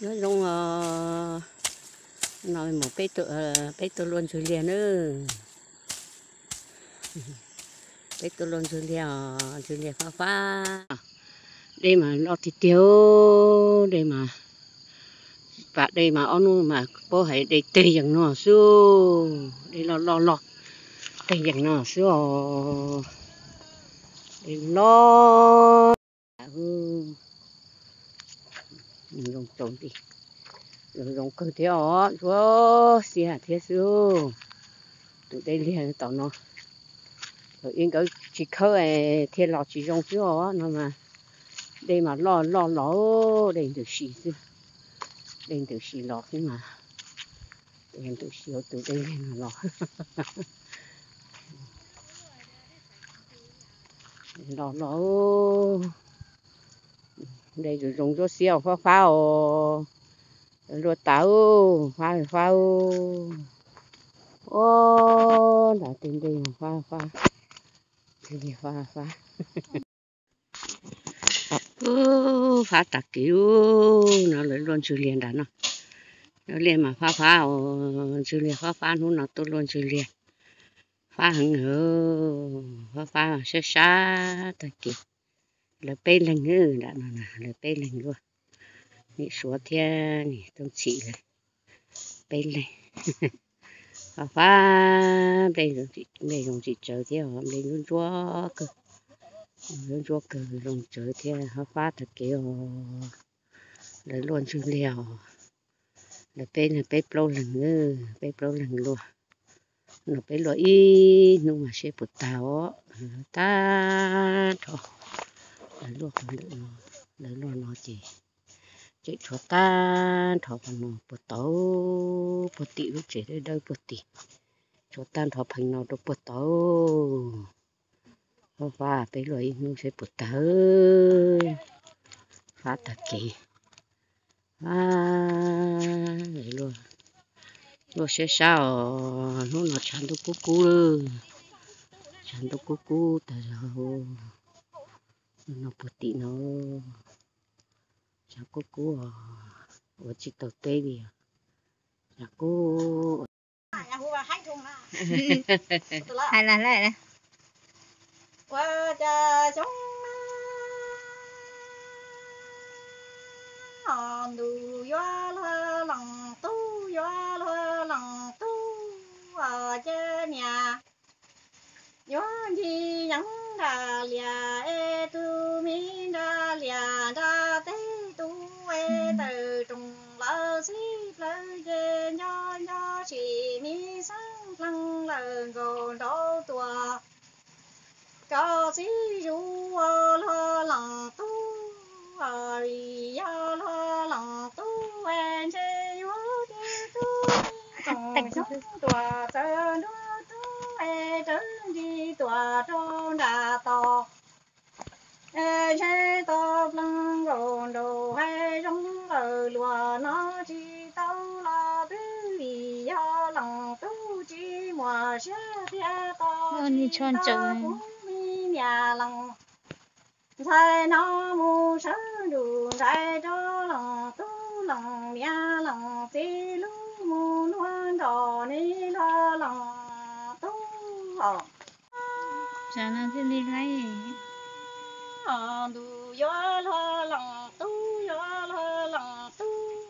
Nyob zoo os, no mus peb tuaj luaj ntswg liag nawb. Peb tuaj luaj ntswg liag os, ntswg liag fab fab. Dej mas loj tiag tiag, dej mas, pam dej mas ob hnub mas paub hais dej teg yees no xwb, dej loj loj loj teg yees no xwb os. Dej loj. Nws zoo tsaus nti, zoo zoo kawg thiab os, ntsuab xiab thiab xwb. Tus dej liag tom no, thaum ub nkawd tsis khawb thiaj los tsis zoo xwb os, no mas dej mas loj loj los, dej ntws si xwb, dej ntws si los xwb mas, ntws si hauv tus dej liag no los. Los los, dej zoo zoo ntsuab xiab os, fab fab os. Luaj tas, fab fab. Ua nram tej ntej fab fab, fab fab. Ub, fab tag kev ub, no lawv luaj ntswg liag nram no. Luaj liaj mas fab fab os, ntswg liag fab fab, hnub no tuaj luaj ntswg liag fab heev, fab fab sab sab tag kev. Lawv peb leeg nram no, lawv peb leeg luaj, niam suav thiab niam tooj txhim lawv peb leeg. Fab fab, nplej zoo tsis tsawv thiab, nplej ntsuab ntsuab kawg, ntsuab ntsuab kawg, zoo tsawv thiab, fab fab tag kev os. Lawv luaj ntswg liag os, lawv peb leeg, peb plaub leeg, peb plaub leeg luaj. No peb luaj ib hnub mas seb puas tag os, tag nrho. Lawv luaj qhov ntawm no, lawv luaj no ces tseem tshuav tag nrho qhov no puag tod, puag tim lub tsev dawb dawb puag tim, tshuav tag nrho pheej no rau puag tod. Fab fab, peb luaj ib hnub seb puas tag, fab tag kev. Luaj sab sab os, hnub no tshav ntuj kub kub, tshav ntuj kub kub tas zog. No puag tim no tshav kub kub os, ua tsis tau teb li os, tshav kub. Hais lawm lawm. Ua cas xyoo no ntuj yuav luag leej tub, yuav luag leej tub, ces niam yuav ncig yeeb nra lias es tus me nra lias nra teb, tus es tawm roos lawm xib plawv ces nco nco sim me xeeb pleeg lawm nkaus nraud tuaj. Koj txiv zus ua luag leej tub, yog luag leej tub es ntshe yuav tib tug tsoom xyoob tuaj txawv nruab roob es rawv nrig tuaj rau nram tod. Es ntshe tau pleeg nkaus nraud hav zoov lawm luag no tsis tau los twb vim yog leej tub tsis muaj siab thiab tau tsis tau kuv me niam leej ntxhais no mus sawv nruj nrais rau leej tub leej niam leej txiv lub mus luag nrog neb luag leej tub os. Ntuj yuav luag leej tub, yuav luag leej tub,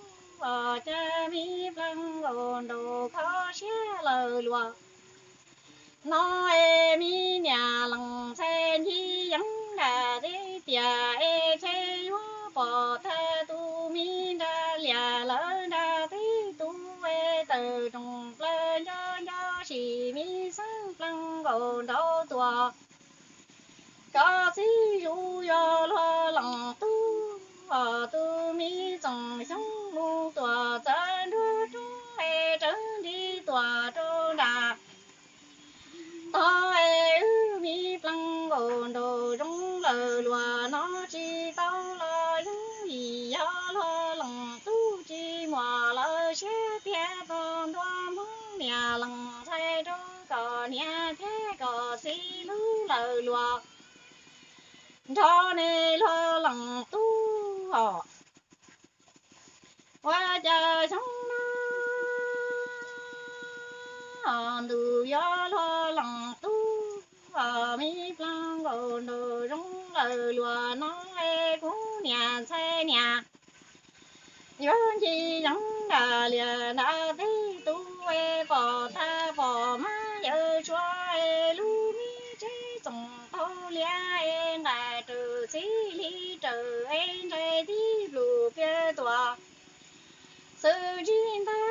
ces me pleev nkaus nraud kho siab lawm luag no es me niam leej ntxhais ncig yeeb nra teb tiag es ntshe yuav pom tag tus me nra lias lawm nra teb, tus es tawm roos plawv nco nco sim me xeeb pleev nkaus nraud tuaj. Koj txiv zus yog luag leej tub, tus me tsoom xyoob mus tuaj txawv nruab roob es rawv nrig tuaj rau nram tod es wb me pleev nkaus nraud zoo lawm luag no tsis tau los yeeb vim yog luag leej tub tsis muaj lawv siab tiag tau ntuas Hmoob niam leej ntxhais rau koj niam thiab koj txiv lub lawm luag nrog neb luag leej tub os. Ua cas xyoo no ntuj yuav luag leej tub, me plaub nkaus nraug zoo lawm luag no, es kuv niam ntxhais niam yuav ncig yees nram liaj nram teb, tus es pom tag pom mab yawm suav, es lub me tsev txoos tau liab, es nqaij raws txij hli raws, es ntsais tib plum piav tuam. Xwb ntsib ntag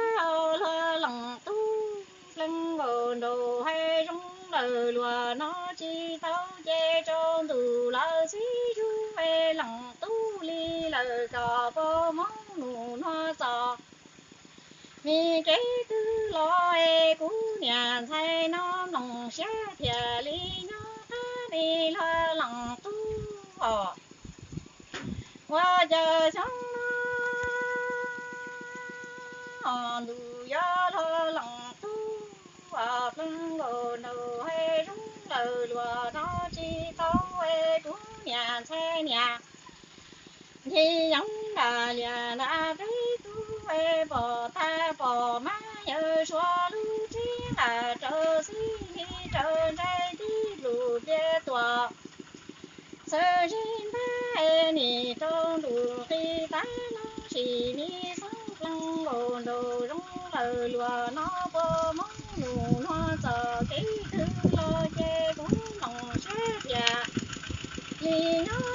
luag leej tub, plaub nkaus nraug haib zoo lawm luag no, tsis tau ces rau ntuj lawm xib zug, es leej tub li lawm kom pog Hmoob nus nua txog. Me kev twg los es kuv niam ntxhais no mloog siab thiaj li nyob qab ne luag leej tub os. Ua cas xyoo no ntuj yuav luag leej tub, plaub nkaus nraug haib zoo lawm luag no, tsis tau es kuv niam ntxhais niam ncig yees nram liaj nram teb, tus es pom tag pom mab yawm suav, lub tsev nqaij raws txij hli raws, ntsais tib plum piav tuam. Xwb ntsib ntag es nim rau ntuj qis tas los, sim me xeeb plaub nkaus nraug zoo lawm luag no, pog Hmoob nus nua txog kev twg los ces kuv mloog siab thiaj li nyob